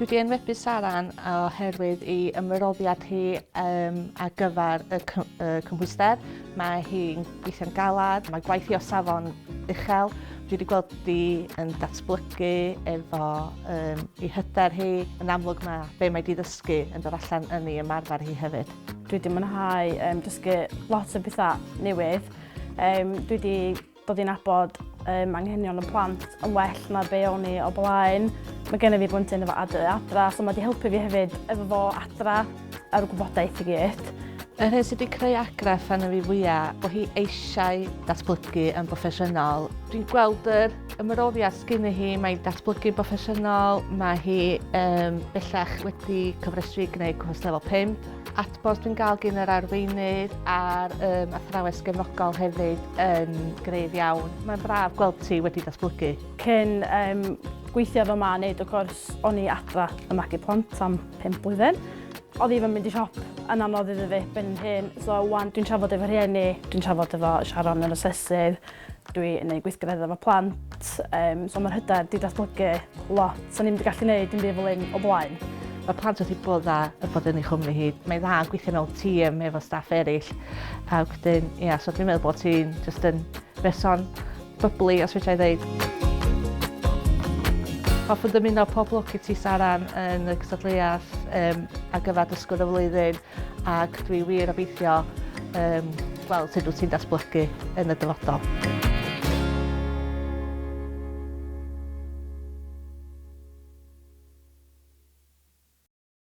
Dwi wedi enwebu Saran oherwydd ei ymroddiad hi ar gyfer y cymhwyster. Mae hi'n gweithio'n galad, mae gwaith hi o safon uchel. Dwi wedi gweld hi yn datblygu efo ei hyder hi. Yn amlwg mae be mae 'di ddysgu yn dod allan yn ei ymarfer hi hefyd. Dwi wedi mwynhau dysgu lot o bethau newydd. Dwi wedi dod i nabod anghenion y plant yn well na be o'n i o blaen. Mae gennym fi blentyn efo ADY adra, so mae wedi helpu fi hefyd efo fo adra a'r gwybodaeth i gyd. Yr hyn sydd wedi creu argraff arno fi fwyaf, bod hi eisiau datblygu yn broffesiynol. Dwi'n gweld yr ymroddiad sgynny hi, mae'n datblygu'n broffesiynol, mae hi bellach wedi cyfrestru i gwneud cwrs lefel 5. Adborth dwi'n gael gyn yr arweinydd a'r athrawes gefnogol hefyd yn gref iawn. Mae'n braf gweld ti wedi datblygu. Cyn gweithio efo ma a neud y cwrs, o'n i adra yn magu plant am 5 blwyddyn. Oedd even mynd i siop yn anodd iddo fi ben yn hun. So wan dwi'n trafod efo rhieni, dwi'n trafod efo Sharon yr asesydd, Dwi yn neud gweithgareddau efo plant, so mae'r hyder 'di datblygu lot. Sa'n i'm 'di gallu neud dim byd fel hyn o blaen. Mae plant wrth eu boddau yn bod yn ei chwmni hi. Mae'n dda gweithio mewn tîm efo staff eraill. A wedyn, ia, so dwi'n meddwl bod ti'n just yn berson bubbly, os fedra i ddeud. Hoffwn dymuno pob lwc i ti, Saran, yn y cystadleuaeth ar gyfer Dysgwr y Flwyddyn. Ac dwi wir obeithio gweld sut wyt ti'n datblygu yn y dyfodol.